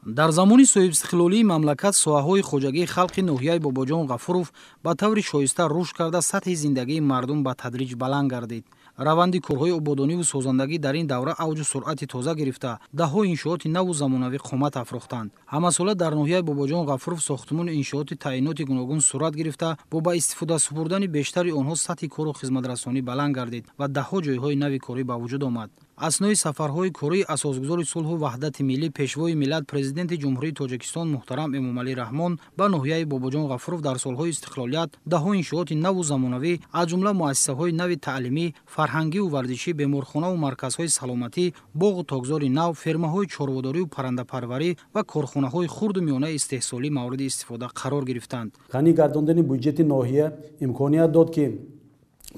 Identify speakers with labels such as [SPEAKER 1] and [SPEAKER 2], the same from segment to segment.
[SPEAKER 1] Дар замони соҳибистиқлолии мамлакат соҳаҳои хоҷагии халқи ноҳияи Бобоҷон Ғафуров ба таври шоиста рушд карда, сатҳи зиндагии мардум ба тадриҷ баланд гардид. Раванди корҳои ободониву созандагӣ дар ин давра авҷу суръати тоза гирифта, даҳҳо иншооти наву замонавӣ қомат афрохтанд. Ҳамасола дар ноҳияи Бобоҷон Ғафуров сохтмону иншооти таъиноти гуногун сурат гирифта, бо ба истифода супурдани бештари онҳо сатҳи кору хизматрасонӣ баланд гардид ва даҳҳо ҷойҳои нави корӣ ба вуҷуд омад. Аснои сафарҳои кории асосгузори сулҳу ваҳдати миллӣ, пешвои миллат, президенти Ҷумҳурии Тоҷикистон муҳтарам Эмомалӣ Раҳмон ба ноҳияи Бобоҷон Ғафуров дар солҳои истиқлолият даҳҳо иншооти наву замонавӣ, аз ҷумла муассисаҳои нави таълимӣ, фарҳангиву варзишӣ, беморхонаву марказҳои саломатӣ, боғу токзори нав, фермаҳои чорводориву паррандапарварӣ ва корхонаҳои хурду миёнаи истеҳсолӣ мавриди истифода қарор гирифтанд.
[SPEAKER 2] Ғанӣ гардондани буҷети ноҳия имконият дод, ки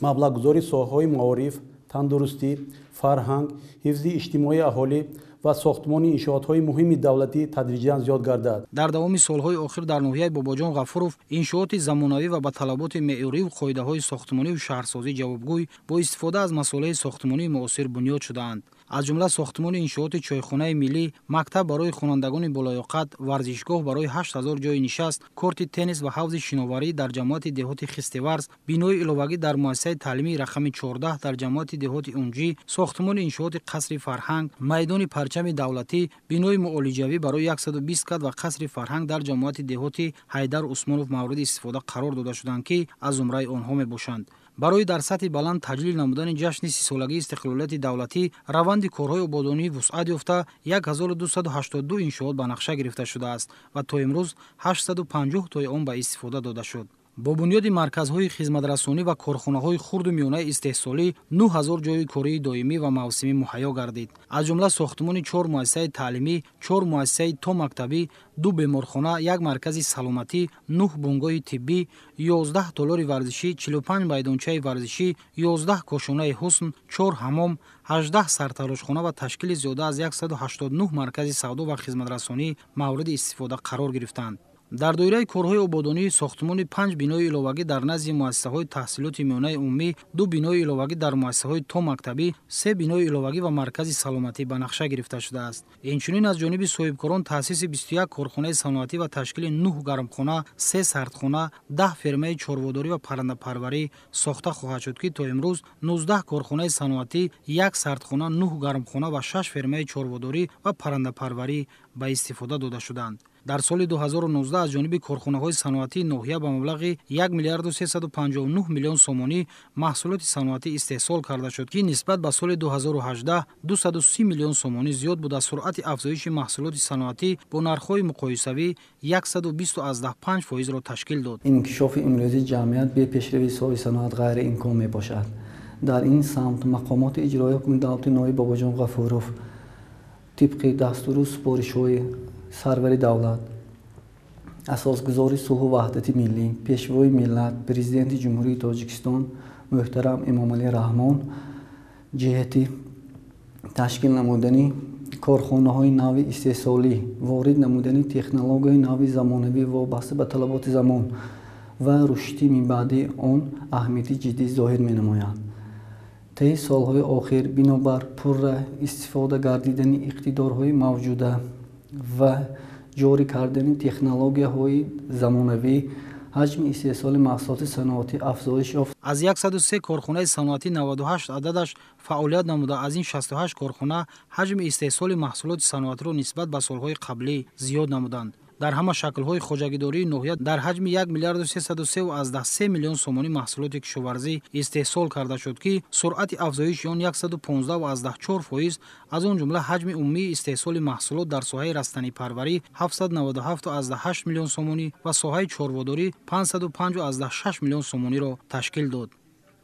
[SPEAKER 2] маблағгузори соҳаҳои маориф, тандурустӣ, фарҳанг, ҳифзи иҷтимоии аҳолӣ ва сохтмони иншоотҳои муҳими давлатӣ тадриҷан зиёд гардад.
[SPEAKER 1] Дар давоми солҳои охир дар ноҳияи Бобоҷон Ғафуров иншооти замонавӣ ва ба талаботи меъёриву қоидаҳои сохтмониву шаҳрсозӣ ҷавобгӯй бо истифода аз масолеҳи сохтмонии муосир бунёд шудаанд. Аз ҷумла сохтмони иншооти чойхонаи миллӣ, мактаб барои хонандагони болаёқат, варзишгоҳ барои 8000 ҷойи нишаст, корти теннис ва ҳавзи шиноварӣ дар ҷамоати деҳоти Хистеварз, бинои иловагӣ дар муассисаи таълимии рақами 14 дар ҷамоати деҳоти Унҷӣ, сохтмони иншооти қасри фарҳанг, майдони парчами давлатӣ, бинои муолиҷавӣ барои 120 кат ва қасри фарҳанг дар ҷамоати деҳоти Ҳайдар Усмонов мавриди истифода қарор дода шуданд, ки аз зумраи онҳо мебошанд. Барои дар сатҳи баланд таҷлил намудани ҷашни 30-солагии истиқлолияти давлатӣ раванди корҳои ободонӣ вусъат ёфта, 1282 иншоот ба нақша гирифта шудааст ва то имрӯз 850 тои он ба истифода дода шуд. Бо бунёди марказҳои хизматрасонӣ ва корхонаҳои хурду миёнаи истеҳсолӣ 9000 ҷойи кории доимӣ ва мавсимӣ муҳайё гардид. Аз ҷумла сохтмони 4 муассисаи таълимӣ, 4 муассисаи томактабӣ, 2 беморхона, 1 маркази саломатӣ, 9 бунгоҳи тиббӣ, 11 толори варзишӣ, 45 майдончаи варзишӣ, 11 кошонаи ҳусн, 4 ҳамом, 18 сартарошхона ва ташкили зиёда аз 189 маркази савдо ва хизматрасонӣ мавриди истифода қарор гирифтанд. Дар доираи корҳои ободонӣ сохтмони 5 бинои иловагӣ дар назди муассисаҳои таҳсилоти миёнаи умумӣ, 2 бинои иловагӣ дар муассисаҳои томактабӣ, 3 бинои иловагӣ ва маркази саломатӣ ба нақша гирифта шудааст. Инчунин аз ҷониби соҳибкорон таъсиси 21 корхонаи саноатӣ ва ташкили 9 гармхона, 3 сардхона, 10 фермаи чорводорӣ ва паррандапарварӣ сохта хоҳад шуд, ки то имрӯз 19 корхонаи саноатӣ, 1 сардхона, 9 гармхона ва 6 фермаи чорводорӣ ва паррандапарварӣ ба истифода дода шуданд. Дар соли 2019 аз ҷониби корхонаҳои саноатии ноҳия ба маблағи 1 миллиарду 359 миллион сомонӣ маҳсулоти саноатӣ истеҳсол карда шуд, ки нисбат ба соли 2018 230 миллион сомонӣ зиёд буда, суръати афзоиши маҳсулоти саноатӣ бо нархҳои муқоисавӣ 120,5%-ро ташкил дод.
[SPEAKER 3] Инкишофи имрӯзии ҷамъият бе пешравии соҳаи саноат ғайриимкон мебошад. Дар ин самт мақомоти иҷроияи ҳукумати давлати ноҳияи Бобоҷон Ғафуров тибқи дастуру супоришҳои сарвари давлат, асосгузори сулҳу ваҳдати миллӣ, пешвои миллат, президенти Ҷумҳурии Тоҷикистон муҳтарам Эмомалӣ Раҳмон ҷиҳати ташкил намудани корхонаҳои нави истеҳсолӣ, ворид намудани технологияи нави замонавӣ вобаста ба талаботи замон ва рушди минбаъдии он аҳамияти ҷиддӣ зоҳир менамояд. Таи солҳои охир бинобар пурра истифода гардидани иқтидорҳои мавҷуда ва ҷорӣ кардани технологияҳои замонавӣ ҳаҷми истеҳсоли маҳсулоти саноатӣ афзоиш ёфт.
[SPEAKER 1] Аз 103 корхонаи саноатӣ 98 ададаш фаъолият намуда, аз ин 68 корхона ҳаҷми истеҳсоли маҳсулоти саноатиро нисбат ба солҳои қаблӣ зиёд намуданд. Дар ҳама шаклҳои хоҷагидории ноҳия дар ҳаҷми 1 миллиарду 303,3 миллион сомонӣ маҳсулоти кишоварзӣ истеҳсол карда шуд, ки суръати афзоиши он 115,4%, аз он ҷумла ҳаҷми умумии истеҳсоли маҳсулот дар соҳаи растанипарварӣ 797,8 миллион сомонӣ ва соҳаи чорводорӣ 505,6 миллион сомониро ташкил дод.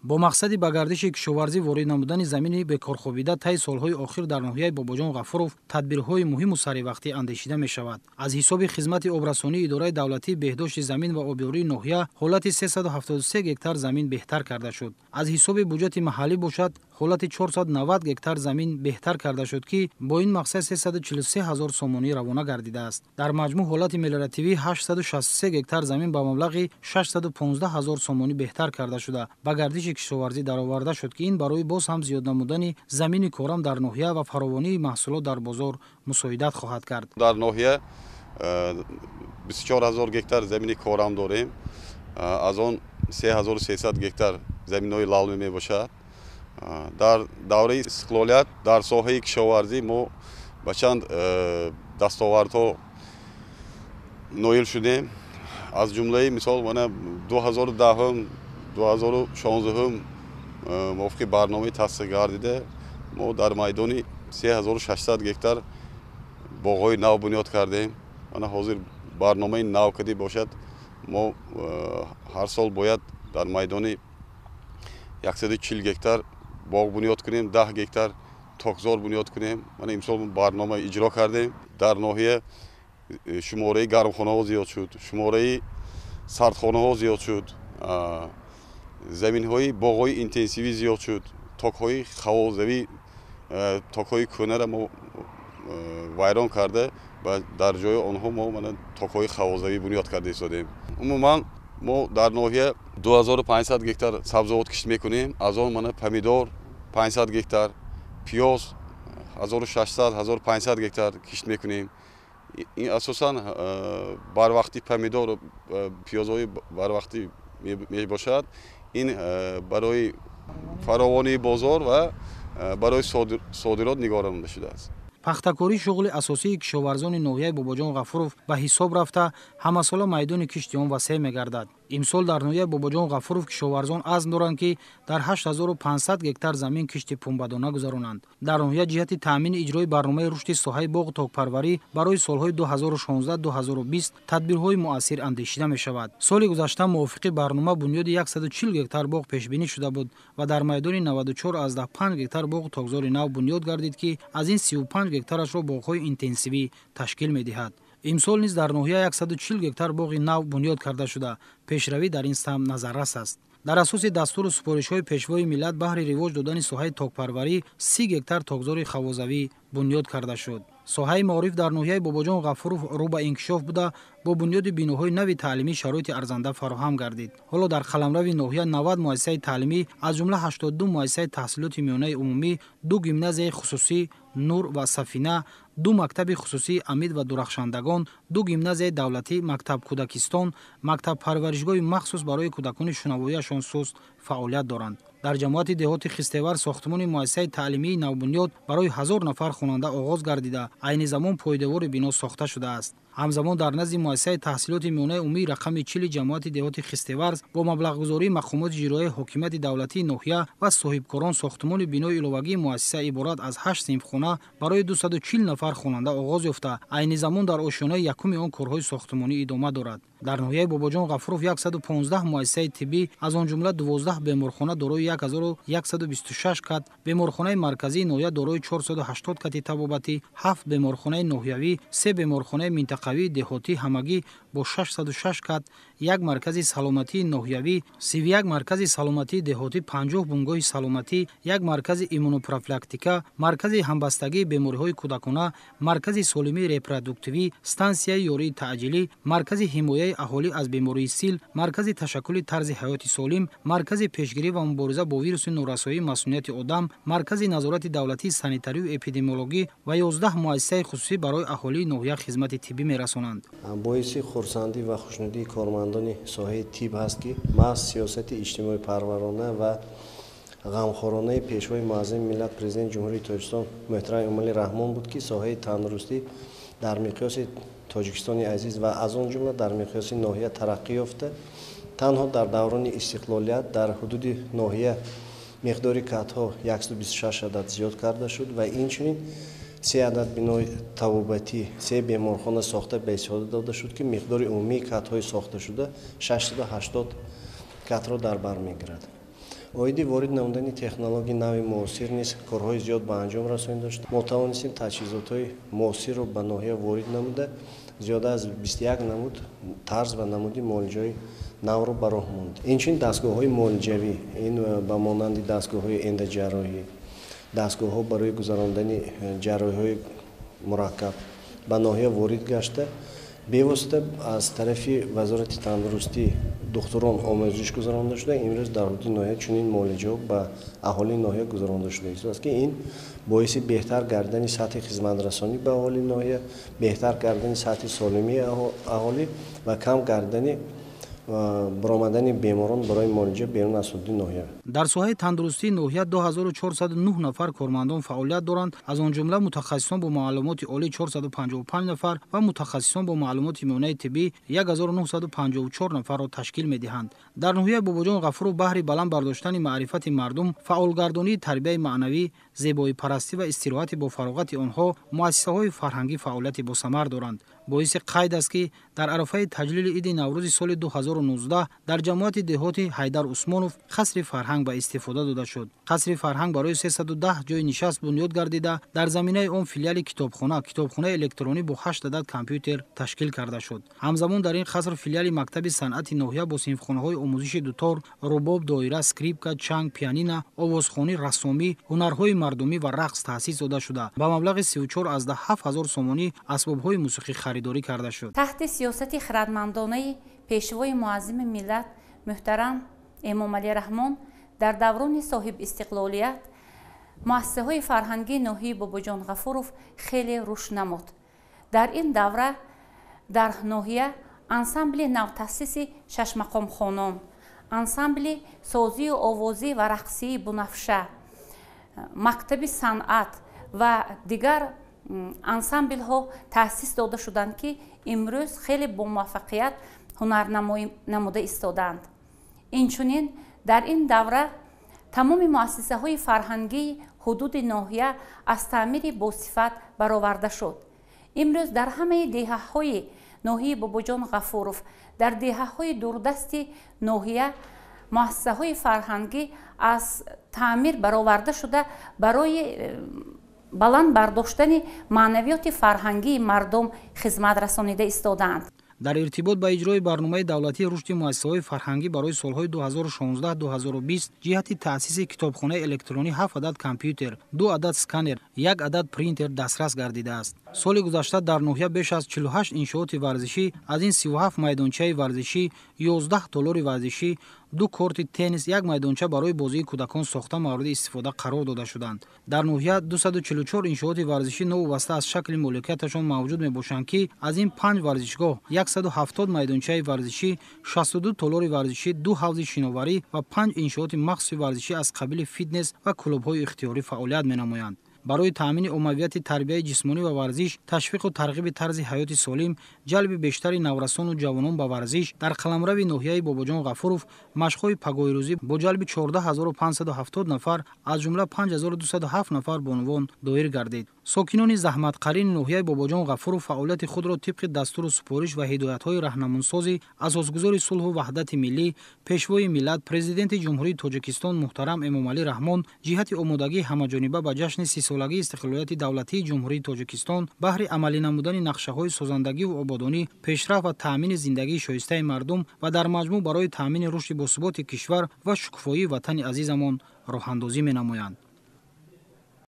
[SPEAKER 1] Бо мақсади ба гардиши кишоварзӣ ворид намудани замини бекорхобида таи солҳои охир дар ноҳияи Бобоҷон Ғафуров тадбирҳои муҳиму саривақтӣ андешида мешавад. Аз ҳисоби хизмати обрасонии идораи давлатии беҳдошти замин ва обёрии ноҳия ҳолати 373 гектар замин беҳтар карда шуд. Аз ҳисоби буҷети маҳаллӣ бошад, ҳолати 490 гектар замин беҳтар карда шуд, ки бо ин мақсад 343 ҳазор сомонӣ равона гардидааст. Дар маҷмӯъ ҳолати мелиоративӣ 863 гектар замин ба маблағи 615 ҳазор сомонӣ беҳтар карда шуда, ба гардиши парвариши кишоварзӣ дароварда шуд, ки ин барои боз ҳам зиёд намудани замини корам дар ноҳия ва фаровонии маҳсулот дар бозор мусоидат хоҳад кард.
[SPEAKER 4] Дар ноҳия 24 000 гектар замини корам дорем. Аз он 3300 гектар заминҳои лалмӣ мебошад. Дар давраи истиқлолият дар соҳаи кишоварзӣ мо ба чанд дастовардҳо ноил шудем. Аз ҷумлаи мисол мана 2010, 2016 мувофиқи барномаи тасдиқ гардида мо дар майдони 3600 гектар боғҳои нав бунёд кардем. Мана ҳозир барномаи нав кадӣ бошад, мо ҳар сол бояд дар майдони 140 гектар боғ бунёд кунем, 10 гектар токзор бунёд кунем. Мана имсол барнома иҷро кардем. Дар ноҳия шумораи гармхонаҳо зиёд шуд, шумораи сардхонаҳо зиёд шуд, заминҳои боғҳои интенсивӣ зиёд шуд, токҳои хавозавӣ, токҳои кӯҳнаро мо вайрон карда ва дар ҷои онҳо мо мана токҳои хавозавӣ бунёд карда истодем. Умуман мо дар ноҳия 2500 гектар сабзавот кишт мекунем. Аз он мана помидор 500 гектар, пиёз 1600, 1500 гектар кишт мекунем. Ин асосан барвақтӣ помидор, пиёзҳои барвақтӣ мебошад. Ин барои фаровонии бозор ва барои содирот нигаронда шудааст.
[SPEAKER 1] Пахтакорӣ шуғли асосии кишоварзони ноҳияи Бобоҷон Ғафуров ба ҳисоб рафта, ҳамасола майдони кишти он васеъ мегардад. Имсол дар ноҳияи Бобоҷон Ғафуров кишоварзон азм доранд, ки дар 8500 гектар замин кишти пунбадона гузаронанд. Дар ноҳия ҷиҳати таъмини иҷрои барномаи рушди соҳаи боғу токпарварӣ барои солҳои 2016-2020 тадбирҳои муассир андешида мешавад. Соли гузашта мувофиқи барнома бунёди 140 гектар боғ пешбинӣ шуда буд ва дар майдони 94,5 гектар боғу токзори нав бунёд гардид, ки аз ин 35 гектарашро боғҳои интенсивӣ ташкил медиҳад. Имсол низ дар ноҳия 140 гектар боғи нав бунёд карда шуда, пешравӣ дар ин самт назаррас аст. Дар асоси дастуру супоришҳои Пешвои миллат баҳри ривоҷ додани соҳаи токпарварӣ 30 гектар токзори хавозавӣ бунёд карда шуд. Соҳаи маориф дар ноҳияи Бобоҷон Ғафуров рӯ ба инкишоф буда, бо бунёди биноҳои нави таълимӣ шароити арзанда фароҳам гардид. Ҳоло дар қаламрави ноҳия 90 муассисаи таълимӣ, аз ҷумла 82 муассисаи таҳсилоти миёнаи умумӣ, 2 гимназияи хусусӣ Нур ва Сафина, 2 мактаби хусусии Амид ва Дурахшандагон, 2 гимназияи давлатӣ, мактаб кӯдакистон, мактаб парваришгоҳи махсус барои кӯдакони шунавоияшон суст фаъолият доранд. Дар ҷамоати деҳоти Хистевар сохтмони муассисаи таълимии навбунёд барои 1000 нафар хонанда оғоз гардида, айни замон пойдевори бино сохта шудааст. Ҳамзамон дар назди муассисаи таҳсилоти миёнаи умумии рақами 40 ҷамоати деҳоти Хистеварз бо маблағгузории мақомоти иҷроияи ҳокимияти давлатии ноҳия ва соҳибкорон сохтмони бинои иловагии муассиса иборат аз 8 синфхона барои 240 нафар хонанда оғоз ёфта, айни замон дар ошёнаи якуми он корҳои сохтмонӣ идома дорад. Дар ноҳияи Бобоҷон Ғафуров 115 муассисаи тиббӣ, аз он ҷумла 12 беморхона дорои 1126 кат, беморхонаи марказии ноҳия дорои 480 кати табобатӣ, 7 беморхонаи ноҳиявӣ, 3 беморхонаи минтақавии деҳотӣ ҳамагӣ бо 606 кат, 1 маркази саломатии ноҳиявӣ, 31 маркази саломатии деҳотӣ, 50 бунгоҳи саломатӣ, 1 маркази иммунопрофилактика, маркази ҳамбастагии бемориҳои кӯдакона, маркази солимии репродуктивӣ, стансияи ёрии таъҷилӣ, маркази ҳимояи аҳолӣ аз бемории сил, маркази ташаккули тарзи ҳаёти солим, маркази пешгирӣ ва мубориза бо вируси норасоии масунияти одам, маркази назорати давлатии санитарию эпидемиологӣ ва 11 муассисаи хусусӣ барои аҳолии ноҳия хизмати тиббӣ мерасонанд.
[SPEAKER 5] Боиси хурсандӣ ва хушнудии кормандони соҳаи тиб ҳаст, ки маҳз сиёсати иҷтимоипарварона ва ғамхоронаи Пешвои муаззами миллат, Президенти Ҷумҳурии Тоҷикистон муҳтарам Эмомалӣ Раҳмон буд, ки соҳаи тандурустӣ дар миқёси Тоҷикистони азиз ва аз он ҷумла дар миқёси ноҳия тараққӣ ёфта, танҳо дар даврони истиқлолият дар ҳудуди ноҳия миқдори катҳо 126 адад зиёд карда шуд ва инчунин 3 адад бинои табобатӣ, 3 беморхона сохта ба истифода дода шуд, ки миқдори умумии катҳои сохташуда 680 катро дар бар мегирад. Оиди ворид намудани технологияи нави муосир низ корҳои зиёд ба анҷом расонида шуд. Мо тавонистем таҷҳизотҳои муосирро ба ноҳия ворид намуда, зиёда аз 21 намуд тарз ва намуди муолиҷаҳои навро ба роҳ монд. Инчунин дастгоҳҳои муолиҷавӣ, ин ба монанди дастгоҳҳои эндоҷарроҳӣ, дастгоҳҳо барои гузарондани ҷарроҳиҳои мураккаб ба ноҳия ворид гашта, бевосита аз тарафи Вазорати тандурустӣ духтурон омӯзиш гузаронда шуда, имрӯз дар ҳудуди ноҳия чунин муолиҷаҳо ба аҳолии ноҳия гузаронда шуда истодааст, ки ин боиси беҳтар гардани сатҳи хизматрасонӣ ба аҳолии ноҳия, беҳтар кардани сатҳи солимии аҳолӣ ва кам кардани баромадани беморон барои муолиҷа берун аз ҳудуди ноҳия.
[SPEAKER 1] Дар соҳаи тандурустии ноҳия 2409 нафар кормандон фаъолият доранд, аз он ҷумла мутахассисон бо маълумоти олӣ 455 нафар ва мутахассисон бо маълумоти миёнаи тиббӣ 1954 нафарро ташкил медиҳанд. Дар ноҳияи Бобоҷон Ғафуров баҳри баланд бардоштани маърифати мардум, фаъолгардонии тарбияи маънавӣ, зебоипарастӣ ва истироҳати бо фароғати онҳо муассисаҳои фарҳангӣ фаъолияти босамар доранд. Боиси қайд аст, ки дар арафаи таҷлили иди Наврӯзи соли 2019 дар ҷамоати деҳоти Ҳайдар Усмонов қасри фарҳанг ба истифода дода шуд. Қасри фарҳанг барои 310 ҷойи нишаст бунёд гардида, дар заминаи он филиали китобхона, китобхонаи электронӣ бо 8 адад компютер ташкил карда шуд. Ҳамзамон дар ин қаср филиали мактаби санъати ноҳия бо синфхонаҳои омӯзиши дутор, рубоб, доира, скрипка, чанг, пианина, овозхонӣ, рассомӣ, ҳунарҳои мардумӣ ва рақс таъсис дода шуда, ба маблағи 34,7 ҳазор сомонӣ асбобҳои мусиқӣ харидорӣ карда шуд.
[SPEAKER 6] Таҳти сиёсати хирадмандонаи пешвои муаззими миллат муҳтарам Эмомалӣ Раҳмон дар даврони соҳибистиқлолият муассисаҳои фарҳангии ноҳияи Бобоҷон Ғафуров хеле рушд намуд. Дар ин давра дар ноҳия ансамбли навтаъсиси шашмақомхонон, ансамбли созию овозӣ ва рақсии Бунафша, мактаби санъат ва дигар ансамблҳо таъсис дода шуданд, ки имрӯз хеле бомуваффақият ҳунарнамоӣ намуда истодаанд. Инчунин дар ин давра тамоми муассисаҳои фарҳангии ҳудуди ноҳия аз таъмири босифат бароварда шуд. Имрӯз дар ҳамаи деҳаҳои ноҳияи Бобоҷон Ғафуров, дар деҳаҳои дурдасти ноҳия муассисаҳои фарҳангӣ аз таъмир бароварда шуда, барои баланд бардоштани маънавиёти фарҳангии мардум хизмат расонида истодаанд.
[SPEAKER 1] Дар иртибот ба иҷрои барномаи давлатии рушди муассисаҳои фарҳангӣ барои солҳои 2016-2020 ҷиҳати таъсиси китобхонаи электронӣ 7 адад компютер, 2 адад сканер, 1 адад принтер дастрас гардидааст. Соли гузашта дар ноҳия беш аз 48 иншооти варзишӣ, аз ин 37 майдончаи варзишӣ, 11 толори варзишӣ, 2 корти теннис, 1 майдонча барои бозии кӯдакон сохта мавриди истифода қарор дода шуданд. Дар ноҳия 244 иншооти варзишӣ новобаста аз шакли моликияташон мавҷуд мебошанд, ки аз ин 5 варзишгоҳ, 170 майдончаи варзишӣ, 62 толори варзишӣ, 2 ҳавзи шиноварӣ ва 5 иншооти махсуси варзишӣ аз қабили фитнес ва клубҳои ихтиёрӣ фаъолият менамоянд. Барои таъмини оммавияти тарбияи ҷисмонӣ ва варзиш, ташвиқу тарғиби тарзи ҳаёти солим, ҷалби бештари наврасону ҷавонон ба варзиш дар қаламрави ноҳияи Бобоҷон Ғафуров машқҳои пагоҳирӯзӣ бо ҷалби 14570 нафар, аз ҷумла 5207 нафар бонувон доир гардид. Сокинони заҳматқарини ноҳияи Бобоҷон Ғафуров фаъолияти худро тибқи дастуру супориш ва ҳидоятҳои раҳнамунсози асосгузори сулҳу ваҳдати миллӣ, пешвои миллат, президенти Ҷумҳурии Тоҷикистон муҳтарам Эмомалӣ Раҳмон ҷиҳати омодагии ҳамаҷониба ба ҷашни 30-солагии истиқлолияти давлатии Ҷумҳурии Тоҷикистон баҳри амалӣ намудани нақшаҳои созандагиву ободонӣ, пешрафт ва таъмини зиндагии шоистаи мардум ва дар маҷмӯъ барои таъмини рушди босуботи кишвар ва шукуфоии ватани азизамон роҳандозӣ менамоянд.